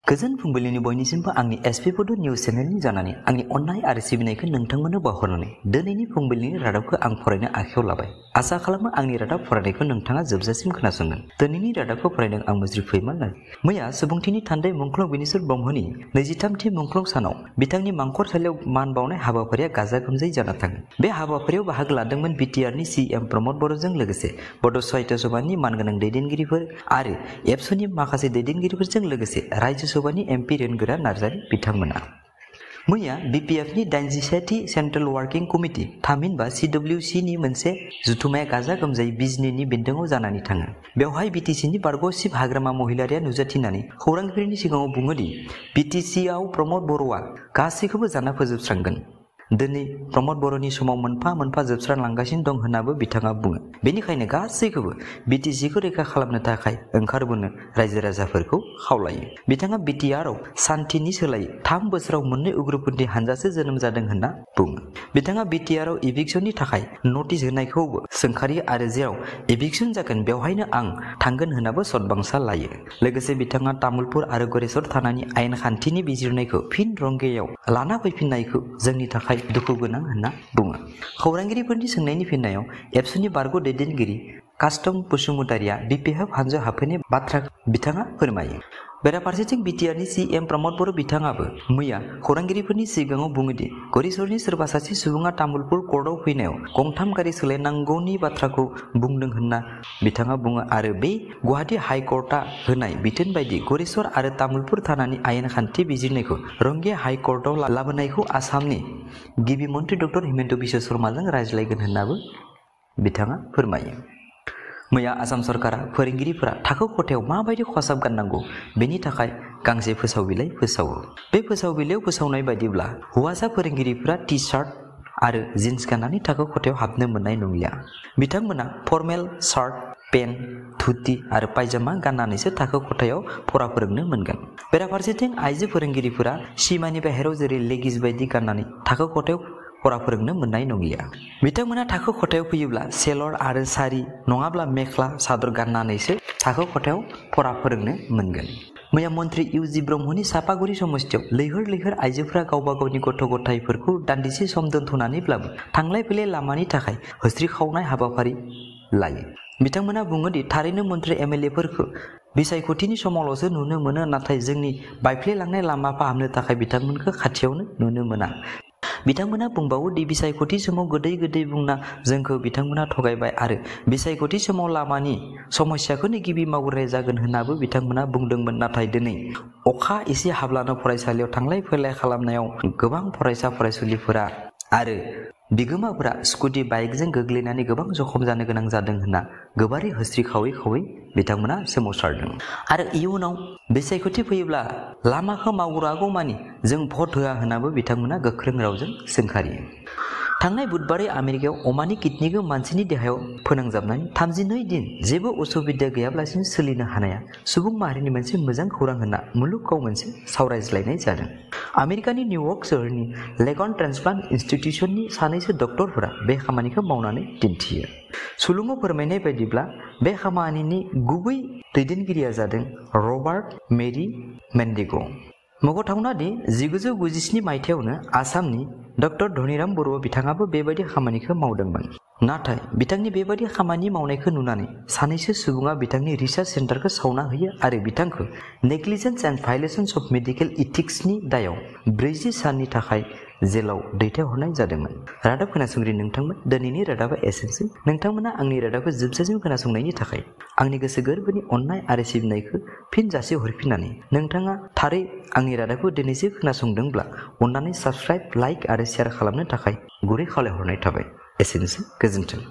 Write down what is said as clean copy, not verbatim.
गोजोन फुंबिलिनि बयनिसिमबो आंनि एसपि फुड निउज चेनेलनि जानानै आंनि अननाय आरो सिबिनायखौ नोंथांमोननो बावहरनानै दिनैनि फुंबिलिनि रादाबखौ आं फरायनो आखायाव लाबाय। आसा खालामो आंनि रादाब फरायनायखौ नोंथाङा जोबजासिम खोनासंगोन। दिनैनि रादाबखौ फरायदों आं मुज्रि फैमान नार्जि। मैया सुबुंथिनि थान्दै मुंख्लं बिनेश्वर ब्रह्मनि 23थि मुंख्लं सानाव बिथांनि मांखरसालियाव मान बावनाय हाबाफारिया गाजा गोमजायै जाना थाङो। बे हाबाफारियाव बाहागो लादोंमोन बिटिआरनि सीएम प्रमद बर'जों लोगोसे बड' साहित्य सभानि मानगोनां दैदेनगिरिफोर आरो एबसुनि माखासे दैदेनगिरिफोरजों लोगोसे रायजो सभानि एमपि रेनगोरा नार्जारि बिथांमोना। मैया बिपिएफनि 87थि सेन्ट्रेल वार्किं कमिटि थामहिनबा CWC नि मोनसे जुथुमाया गाजा गोमजायै बिजनीनि बेन्दोङाव जानानै थाङो। बेवहाय बिटिसिनि बारग' चिफ हाग्रामा महिलारिया नुजाथिनानै खौरांगिरिनि सिगाङाव बुङोदि बिटिसिआव प्रमद बर'आ गासैखौबो जाना फोजोबस्रांगोन। दिनै प्रमद बर'नि समाव मोनफा मोनफा जोबस्रांलांगासिनो दं होन्नाबो बिथाङा बुङो। बेनिखायनो गासैखौबो बिटिसिखौ रैखा खालामनो थाखाय ओंखारबोनो रायजो राजाफोरखौ खावलायो। बिथाङा बिटिआरआव सान्थिनि सोलायै 3 बोसोराव मोननै उग्रपन्थी हानजासो जोनोम जादों होनना बुङो। बिथाङा बिटिआरआव इभिक्सननि थाखाय नटिस होनायखौबो सोंखारियो आरो जेराव इभिक्सन जागोन बेवहायनो आं थांगोन होन्नाबो सतबांसा लायो। लोगोसे बिथाङा तामुलपुर आरो गरेस्वर थानानि आयेन खान्थिनि बिजिरनायखौ फिन रंगेयाव लाना फैफिननायखौ जोंनि थाखाय दुखु गोनां होनना बुङो। खौरांगिरिफोरनि सोंनायनि फिननायाव एबसुनि बारग' दैदेनगिरि कास्टम बसुमतारिया बिपिएफ हानजायाव हाबफैनाय बाथ्रा बिथाङा फोरमायो। बेराफारसेथिं बिटिआरनि सीएम प्रमद बर' बिथाङाबो मैया खौरांगिरिफोरनि सिगाङाव बुङोदि गरेस्वरनि सोरबा सासे सुबुङा तामुलपुर कर्टआव फैनायाव गंथाम गारि सोलायनांगौनि बाथ्राखौ बुंदों होनना बिथाङा बुङो आरो बे गुवाहाटी हाइकर्टआ होनाय बिथोन बायदि गरेस्वर आरो तामुलपुर थानानि आयेन खान्थि बिजिरनायखौ रंगिया हाइकर्टआव लाबोनायखौ आसामनि गिबि मन्त्रि डक्टर हिमन्त बिश्व शर्माजों रायज्लायगोन होननाबो बिथाङा फोरमायो। मैया आसाम सरकारा फोरोंगिरिफोरा थाखो खथायाव माबायदि खसाब गाननांगौ बेनि थाखाय गांसे फोसाव बिलाइ फोसावो। बे फोसाव बिलाइयाव फोसावनाय बायदिब्ला हौवासा फोरोंगिरिफोरा टि-शार्ट आरो जिन्स गाननानै थाखो खथायाव हाबनो मोननाय नंलिया। बिथांमोना फर्मेल शार्ट, पेन्ट, धुति आरो पायजामा गाननानैसो थाखो खथायाव फरा फोरोंनो मोनगोन। बेराफारसेथिं आइजो फोरोंगिरिफोरा सिमानि बाहेरायाव जेरै लेगिस बायदि गाननानै थाखो खथायाव फरा फोरोंनो मोननाय नंलिया। बिथांमोना थाखो खथायाव फैयोब्ला सेलर आरो सारि नङाब्ला मेख्ला सादर गाननानैसो थाखो खथायाव फरा फोरोंनो मोनगोन। मैया मन्त्रि इउजि ब्रह्मनि सापागुरि समस्तियाव लैहोर लैहोर आइजोफोरा गावबा गावनि गथ' गथायफोरखौ दान्दिसे सम दोनथ'नानैब्लाबो थांलाय फैलाय लामानि थाखाय हस्रि खावनाय हाबाफारि लायो। बिथांमोना बुङोदि थारैनो मन्त्रि एमएलएफोरखौ बिसायख'थिनि समावल'सो नुनो मोनो, नाथाय जोंनि बायफ्लेलांनाय लामा फाहामनो थाखाय बिथांमोनखौ खाथियावनो नुनो मोना। बिथांमोना बुंबावो दि बिसायख'थि समाव गोदै गोदै बुंना जोंखौ बिथांमोना थगायबाय आरो बिसायख'थि समाव लामानि समस्याखौनो गिबि मावग्राया जागोन होननाबो बिथांमोना बुंदोंमोन। नाथाय दिनै अखा एसे हाब्लानो फरायसालियाव थांलाय फैलाय खालामनायाव गोबां फरायसा फरायसुलिफोरा आरो बिगोमाफोरा स्कुटि बाइकजों गोग्लैनानै गोबां जखम जानो गोनां जादों होनना गोबारै हस्रि खावै खावै बिथांमोना सोमावसारदों। आरो इयुनाव बिसायख'थि फैयोब्ला लामाखौ मावग्रागौमानि जों भट होआ होनाबो बिथांमोना गोख्रों रावजों सोंखारियो। थांनाय बुधबारै आमेरिकायाव अमानि किडनिखौ मानसिनि देहायाव फोनांजाबनानै 32 दिन जेबो असुबिदा गैयाब्लासिनो सोलिनो हानाया सुबुं माहारिनि मोनसे मोजां खौरां होनना मुलुगाव मोनसे सावरायज्लायनाय जादों। आमेरिकानि निउयर्क सोहोरनि लेगन ट्रान्सप्लान्ट इन्स्टिट्युशननि सानैसो डक्टरफोरा बे खामानिखौ मावनानै दिन्थियो। सुलुङाव फोरमायनाय बायदिब्ला बे खामानिनि गुबै दैदेनगिरिया जादों रबार्ट मेरि मेन्डिग'। मख'थावना दि 1997 मायथाइयावनो आसामनि डक्टर धनिराम बर' बिथाङाबो बेबायदि खामानिखौ मावदोंमोन। नाथाय बिथांनि बेबायदि खामानि मावनायखौ नुनानै सानैसो सुबुङा बिथांनि रिसार्च सेन्टारखौ सावना होयो आरो बिथांखौ नेग्लिजेन्स एन्ड भायलेशन्स अफ मेडिकेल इथिक्सनि दायाव 40 साननि थाखाय जेलाव दैथायहरनाय जादोंमोन। रादाब खोनासंगिरि नोंथांमोन, दिनैनि रादाबा एसेनोसै। नोंथांमोना आंनि रादाबखौ जोबजासिम खोनासंनायनि थाखाय आंनि गोसो गोरबोनि अननाय आरो सिबिनायखौ फिन जासि हरफिननानै नोंथाङा थारै आंनि रादाबखौ दिनैसो खोनासंदोंब्ला अननानै साबस्क्राइब, लाइक आरो शेयार खालामनो थाखाय गुरै खावलायहरनाय थाबाय। एसेनोसै, गोजोन्थों।